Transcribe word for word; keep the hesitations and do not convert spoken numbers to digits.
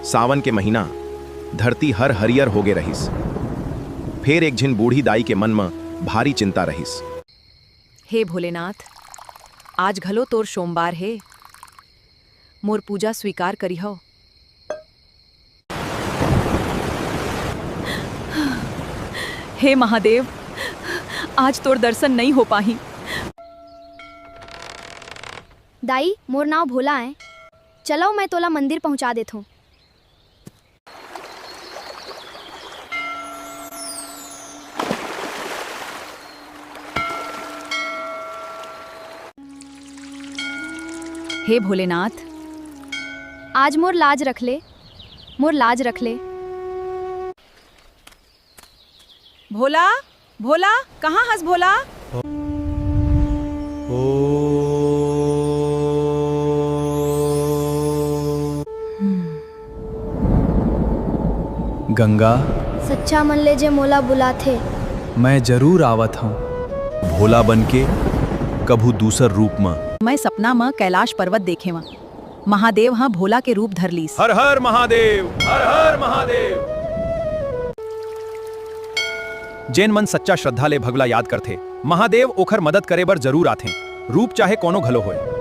सावन के महीना, धरती हर हरियर होगे रहिस। फेर एक झिन बूढ़ी दाई के मन म भारी चिंता रहिस। हे भोलेनाथ, आज घलो तोर सोमवार हे, मोर पूजा स्वीकार करिहव। हे महादेव, आज तोर दर्शन नइ हो पाही। दाई, मोर नांव भोला आय। चलव, मैं तोला मंदिर पहुंचा देथों। हे भोलेनाथ, आज मोर लाज रख ले, मोर लाज रख ले। भोला, भोला, कहाँ हस भोला? गंगा। सच्चा मन ले जे मोला बुलाथे। मैं जरूर आवत हंव। भोला बन के, कभू दूसर रूप म। मैं सपना म कैलाश पर्वत देखेंव। महादेव ह भोला के रूप धर लीस। हर हर महादेव, हर हर महादेव। जेन मन सच्चा श्रद्धा ले भगला याद करथे, महादेव ओखर मदद करे बर जरूर आथें, रूप चाहे कोनो घलो होय।